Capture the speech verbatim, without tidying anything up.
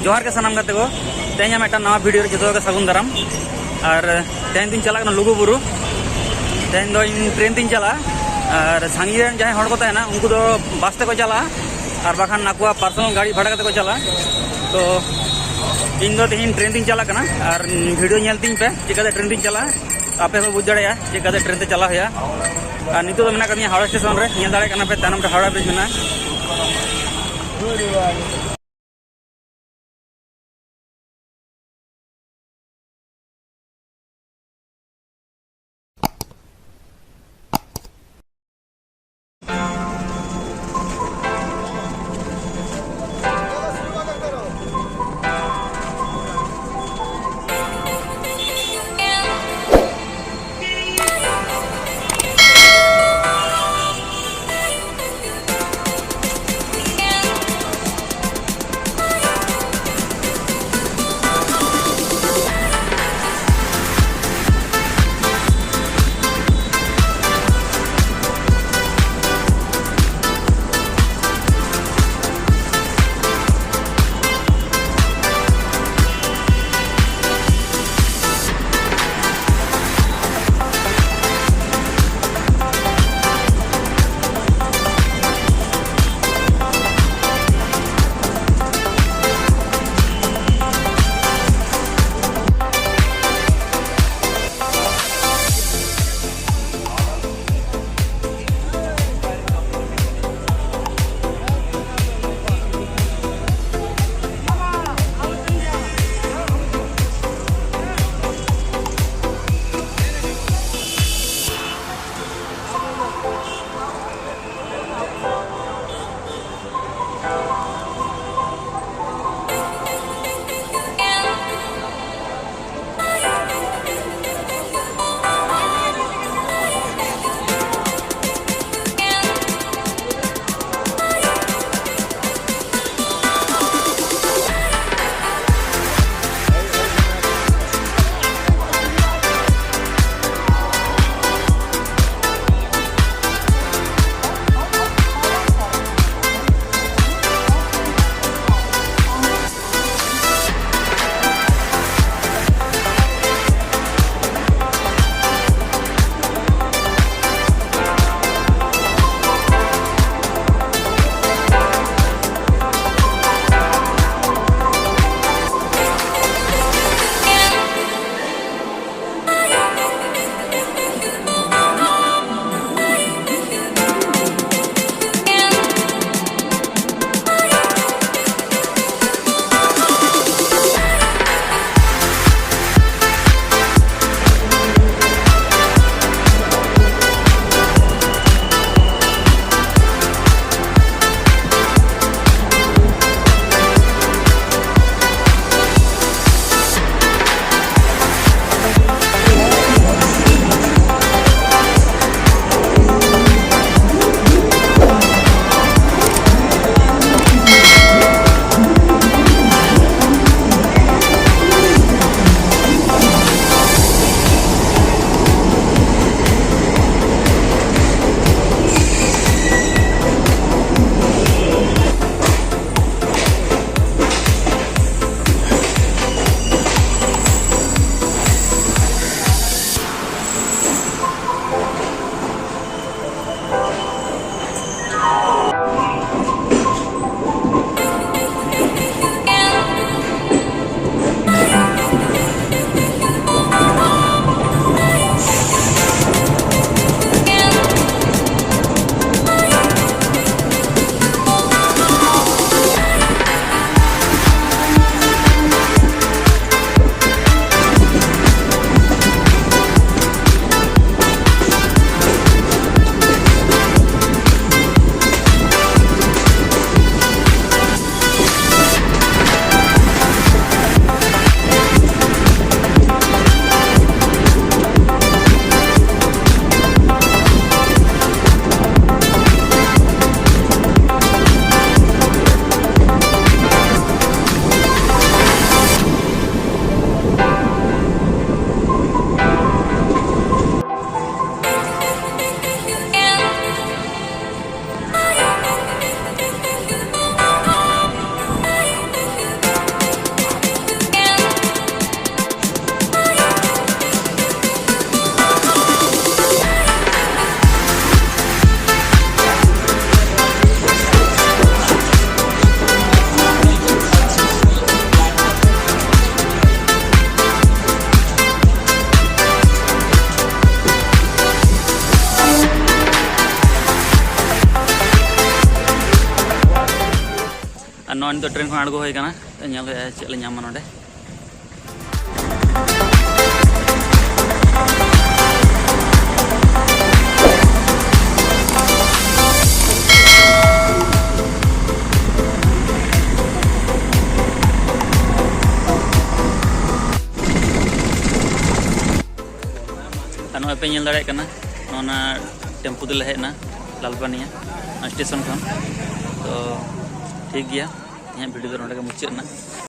ᱡᱚᱦᱟᱨ ᱜᱮ ᱥᱟᱱᱟᱢ ᱜᱟᱛᱮ ᱠᱚ, ᱛᱮᱦᱮᱧ ᱟᱢ ᱢᱤᱫᱴᱟᱝ ᱱᱟᱣᱟ ᱵᱷᱤᱰᱤᱭᱳ ᱨᱮ ᱡᱚᱛᱚ ᱜᱮ ᱥᱟᱹᱜᱩᱱ ᱫᱟᱨᱟᱢ᱾ ᱟᱨ ᱛᱮᱦᱮᱧ ᱫᱚᱧ ᱪᱟᱞᱟᱜ ᱠᱟᱱᱟ ᱞᱩᱜᱩᱵᱩᱨᱩ᱾ ᱛᱮᱦᱮᱧ ᱫᱚ ᱤᱧ ᱴᱨᱮᱱ ᱛᱤᱧ ᱪᱟᱞᱟᱜᱼᱟ, ᱟᱨ ᱥᱟᱺᱜᱤᱧ ᱨᱮᱱ ᱡᱟᱦᱟᱸᱭ ᱦᱚᱲ ᱠᱚ ᱛᱟᱦᱮᱱᱟ ᱩᱱᱠᱩ ᱫᱚ ᱵᱟᱥ ᱛᱮᱠᱚ ᱪᱟᱞᱟᱜᱼᱟ, ᱟᱨ ᱵᱟᱠᱷᱟᱱ ᱟᱠᱚᱣᱟᱜ ᱯᱟᱨᱥᱚᱱᱟᱞ ᱜᱟᱹᱰᱤ ᱵᱷᱟᱲᱟ ᱠᱟᱛᱮ ᱠᱚ ᱪᱟᱞᱟᱜᱼᱟ᱾ ᱛᱚ ᱤᱧ ᱫᱚ ᱛᱮᱦᱮᱧ ᱴᱨᱮᱱ ᱛᱤᱧ ᱪᱟᱞᱟᱜ ᱠᱟᱱᱟ, ᱟᱨ ᱵᱷᱤᱰᱤᱭᱳ ᱧᱮᱞ ᱛᱤᱧ ᱯᱮ ᱪᱤᱠᱟᱹᱛᱮ ᱴᱨᱮᱱ ᱛᱤᱧ ᱪᱟᱞᱟᱜᱼᱟ᱾ ᱟᱯᱮ ᱦᱚᱸ ᱵᱩᱡᱽ ᱫᱟᱲᱮᱭᱟᱜᱼᱟ ᱪᱤᱠᱟᱹᱛᱮ ᱴᱨᱮᱱ ᱛᱮ ᱪᱟᱞᱟᱜ ᱦᱩᱭᱩᱜᱼᱟ᱾ ᱟᱨ ᱱᱤᱛᱚᱜ ᱫᱚ ᱢᱮᱱᱟᱜ ᱠᱟᱫᱤᱧᱟ ᱦᱟᱣᱲᱟ ᱥᱴᱮᱥᱚᱱ ᱨᱮ, ᱧᱮᱞ ᱫᱟᱲᱮᱭᱟᱜ ᱠᱟᱱᱟ ᱯᱮ ᱛᱟᱭᱱᱚᱢ ᱨᱮ ᱦᱟᱣᱲᱟ ᱵᱨᱤᱡᱽ ᱢᱮᱱᱟᱜᱼᱟ᱾ ᱱᱤᱛᱚᱜ ᱴᱨᱮᱱ ᱠᱷᱚᱱ ᱟᱬᱜᱚ ᱦᱩᱭ ᱟᱠᱟᱱᱟ᱾ ᱧᱮᱞ ᱦᱩᱭᱩᱜᱼᱟ ᱪᱮᱫ ᱞᱮ ᱧᱟᱢᱟ ᱱᱚᱰᱮ᱾ ᱟᱨ ᱱᱚᱜᱼᱚᱭ ᱯᱮ ᱧᱮᱞ ᱫᱟᱲᱮᱭᱟᱜ ᱠᱟᱱᱟ, ᱱᱚᱜᱼᱚ ᱱᱟ ᱴᱮᱢᱯᱩ ᱛᱮᱞᱮ ᱦᱮᱡ ᱮᱱᱟ ᱞᱟᱞᱯᱟᱱᱤᱭᱟ ᱥᱴᱮᱥᱚᱱ ᱠᱷᱚᱱ᱾ ᱛᱚ ᱴᱷᱤᱠ ᱜᱮᱭᱟ, ᱤᱧᱟᱹᱜ ᱵᱷᱤᱰᱤᱭᱳ ᱫᱚ ᱱᱚᱰᱮ ᱜᱮ ᱢᱩᱪᱟᱹᱫ ᱮᱱᱟ᱾